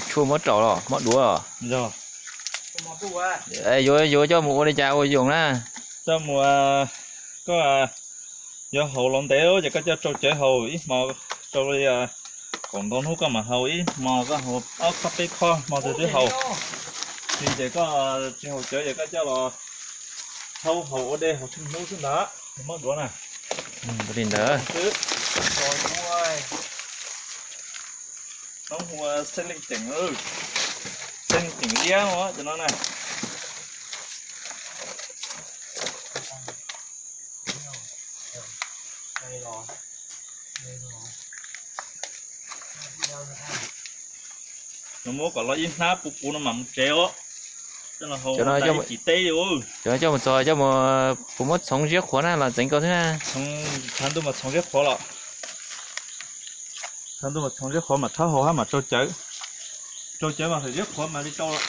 Tshuaj muab rau los muab duav. Yuav, yuav coj mus ua li cas ua yoos na? Coj mus, koj yuav haus los ntev ces koj coj rau cawv haus ib hmo, rau li kaum ntau hnub koj mam haus ib hmo, koj haus ob khob peb khob hmo twg twb haus. Tsis ces koj tsis haus cawv ces koj coj los thau haus ua dej haus tsheej hnub xwb ntag, muab duav na. Li ntawd. Xwb. Nov hu ua xeeb leej ceem, xeeb leej ceem liab cov no na. Nws muab kom los ib hnab puv puv no mam mus tsev os. Cov no coj mus, cov no coj mus txog coj mus, puas muab txhoov ziab qhuav na los txeev koj xwb na? Tshav ntuj mas txhoov ziab qhuav los, tshav ntuj mas txhoov ziab qhuav mam rhaub haus hab mam rau cawv, rau cawv mas hawm ziab qhuav mam li rau los.